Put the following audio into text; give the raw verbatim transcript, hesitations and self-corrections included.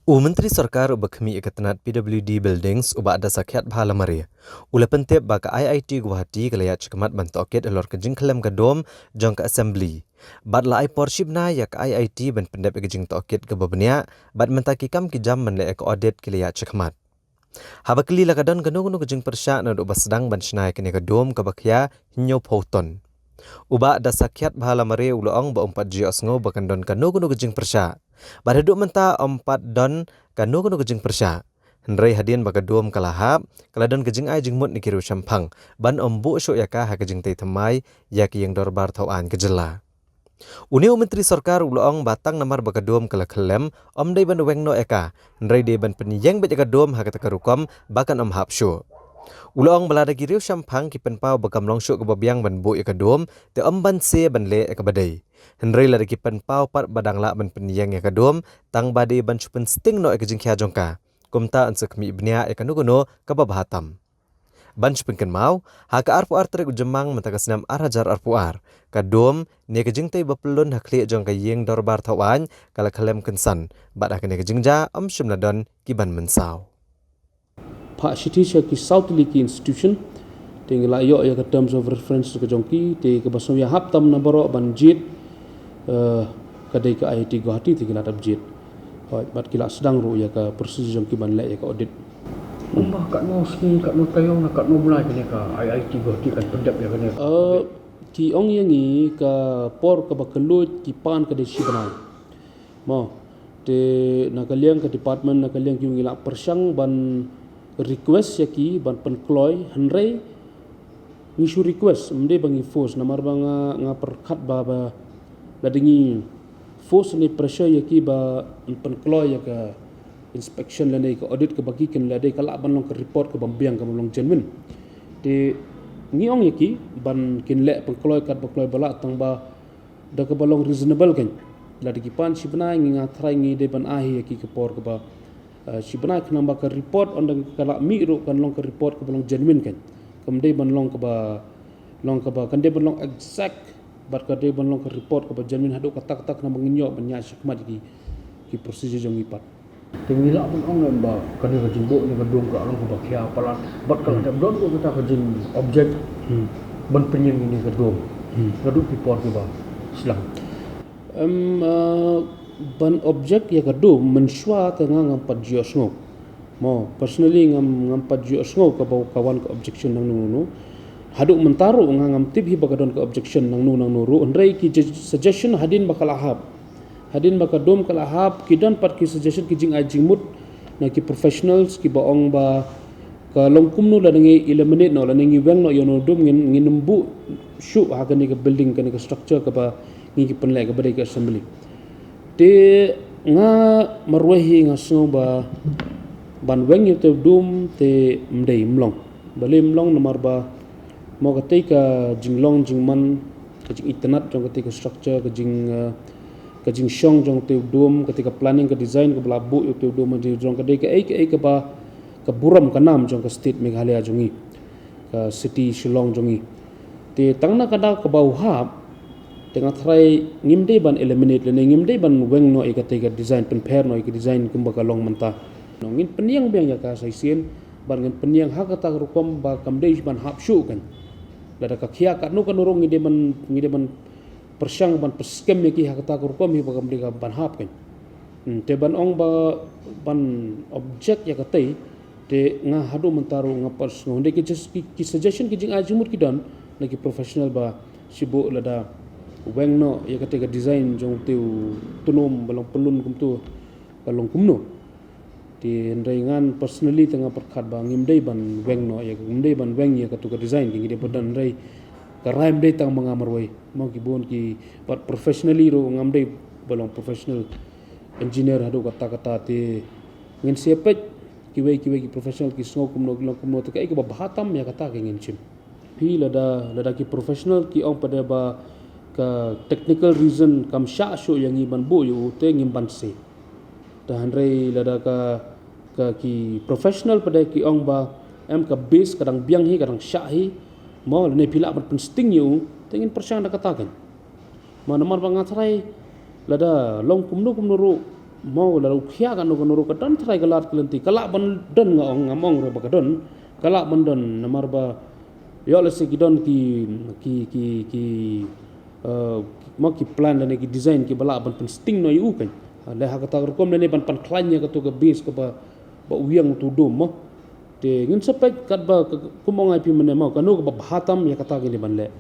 U Myntri Sorkar uba khmih ïa ka tnat P W D Buildings, u Bah Dasakhiatbha Lamare, u la pyntip ba ka I I T Guwahati ka la ïaid shakhmat ban tohkit halor ka jingkhyllem ka dome jong ka Assembly. Bad la ai por shibnai ïa ka I I T ban pyndep ïa ka jingtohkit kaba bniah, bad mynta ki kam ki jam ban leh ïa ka audit ki la ïaid shakhmat. Haba kylli la ka don kano kano ka jingpyrshah naduh ba sdang ban shna ïa kane ka dome kaba khia hynñiewphew ton. U Bah Dasakhiatbha Lamare u la ong ba um pat ju ïohsngew ba kan don kano kano ka jingpyrshah. Bad haduh mynta um pat don kano kano ka jingpyrshah. Hynrei hadien ba ka dome ka la hap, ka la don ka jingai jingmut na ki riewshemphang ban ym buh shuh ïa ka ha ka jingtei thymmai ïa ka ïing dorbar thawaiñ ka jylla. Une u Myntri Sorkar u la ong ba tang namar ba ka dome ka la khyllem, ym dei ban weng noh ïa ka, hynrei dei ban pynïeng beit ïa ka dome ha kata ka rukom ba kan ym hap shuh. U la ong ba lada ki riewshemphang ki pynpaw ba kam long shuh kaba biang ban buh ïa ka dome, te ym banse ban leh ïa kaba dei. Hynrei lada ki pynpaw pat ba dang lah ban pynïeng ïa ka dome, tang ba dei ban shu pynsting noh ïa ka jingkhia jong ka, kumta yn sa khmih bniah ïa kano kano kaba bha tam. Ban shu pynkynmaw, ha ka arphew ar tarik u Jymmang mynta ka snem ar hajar arphew ar, ka dome ne ka jingtei ba pyllun ha khlieh jong ka ïing dorbar thawaiñ ka la khyllem kynsan, bad ha kane ka jingjia ym shym la don ki ban mynsaw. Phah shithi sha ki saw tylli ki institution, te ngi la ïoh ïa ka terms of reference ka jong ki, te kaba sngewbha hap tam na baroh ban jied, eh, ka dei ka I I T Guwahati, te ki la dep jied. Hooid, bad ki la sdang ruh ïa ka procedure jong ki ban leh ïa ka audit. Kumba katno sngi, katno taïew, na katno bnai kane ka I I T Guwahati kan pyndep ïa kane? Eh, ki ong ïa ngi ka por kaba kylluid ki pan ka dei shi bnai. Mo, te na ka liang ka department, na ka liang ki ong ngi la pyrshang ban request ïa ki ban pynkloi, hynrei ngi shu request, ym dei ba ngi force, namar ba nga, nga pyrkhat ba, ba lada ngi force ne pressure ïa ki ban pynkloi ïa ka inspection lane ka audit kaba ki kin leh, dei ka lah ban long ka report kaba biang, kaba long genuine. Te ngi ong ïa ki ban kin leh pynkloi katba kloi ba lah, tang ba da kaba long reasonable kan. Lada ki pan shi bnai, ngi, nga tharai ngi dei ban ai ïa ki ka por kaba, eh, shi bnai, khnang ba ka report ynda ka la mih ruh kan long ka report kaba long genuine kan. Kam dei ban long kaba, long kaba, kan dei ban long exact, bad ka dei ban long ka report kaba genuine haduh katta katta, khnang ba ngin ïoh ban ïaid shakhmat ïa ki, ki procedure jong ngi pat. Te ngi lah ban ong em ba kane ka jingbuh ïa ka dome ka long kaba khia palat, bad ka la dep don ruh kata ka jingobject ban pynïeng ïa kane ka dome naduh ki por kiba sdang. Em, eh, ban object ïa ka dome mynshuwa te nga ngam pat ju ïohsngew. Mo, personally ngam, ngam pat ju ïohsngew kaba ka wan ka objection nangno nangno. Haduh mynta ruh nga ngam tip hi ba ka don ka objection nangno nangno ruh. Hynrei ki je-, suggestion hadien ba ka la hap, hadien ba ka dome ka la hap, ki don pat ki suggestion, ki jingai jingmut na ki professionals kiba ong ba ka long kumno lada ngi eliminate noh, lada ngi weng noh ïa une u dome, ngin, ngin ym buh shuh ha kane ka building, kane ka structure kaba ngi ki pynleh, kaba dei ka assembly. Te nga marwei hi nga sngew ba ban weng ïa utei u dome te ym dei, ym long. Balei ym long? Namar ba mo katei ka jinglong jingman, ka jingitynnad jong katei ka structure, ka jing, eh, ka jingshong jong utei u dome, katei ka planning, ka design kaba la buh ïa utei u dome, jong ka dei kaei kaei kaba ka burom ka nam jong ka state Meghalaya jong ngi, ka city Shillong jong ngi. Te tang na ka daw kaba u hap, te nga tharai ngim dei ban eliminate lane ngim dei ban weng noh ïa katei ka design, pynpher noh ïa ka design kumba ka long mynta. Ngin pynïeng biang ïa ka sa shisien, bad ngin pynïeng ha kata ka rukom ba kam dei ban hap shuh kan. Lada ka khia katno katno ruh ngi dei ban, ngi dei ban pyrshang ban pynskhem ïa ki ha kata ka rukom hi ba kam dei ka ban hap kan. Hmm, te ban ong ba ban object ïa katei, te nga haduh mynta ruh nga pat sngew. Hynrei ki jes-, ki, ki suggestion, ki jingai jingmut ki don na ki professional ba shu buh lada weng noh ïa katei ka design jong utei u tnum ba long pyllun kumto, ka long kumno. Te hynrei ngan personally te nga pyrkhat ba ngim dei ban weng noh ïa, ngim dei ban weng ïa kato ka design, ki ngi dei ba don, hynrei ka rai ym dei tang ma nga marwei. Mo, ki bun ki, bad professionally ruh ngam dei ba long professional engineer haduh katta katta, te ngin sa peit kiwei kiwei ki professional ki sngew kumno, ki long kumno, te kaei kaba bha tam ïa kata ka ngin shim. Phi, lada, lada ki professional ki ong pat de ba ka technical reason kam shah shuh ïa ngi ban buh ïa u, te ngim banse. Te hynrei lada ka, ka ki professional pat de ki ong ba em, ka base ka dang biang hi, ka dang shah hi, mo, lane phi lah ban pynsting ïa u, te ngin pyrshang da kata kan. Mo, namar ba nga tharai lada long kumno kumno ruh, Mo la u khia kano kano ruh ka don trai ka lad ka lynti, ka lah ban don, nga ong, ngam ong ruh ba ka don, ka lah ban don namar ba ïoh lehse ki don ki ki ki ki uh, mo ki plan lane ki design ki ba lah ban pynsting noh ïa u kan. Leh ha kata ka rukom lane ban pynkhlaiñ ïa kato ka base kaba ba u ïeng uto u dum mo. Te ngin sa peit katba ka- kum ong ai phi mynne mo, kano kaba bha tam ïa kata kine ban leh.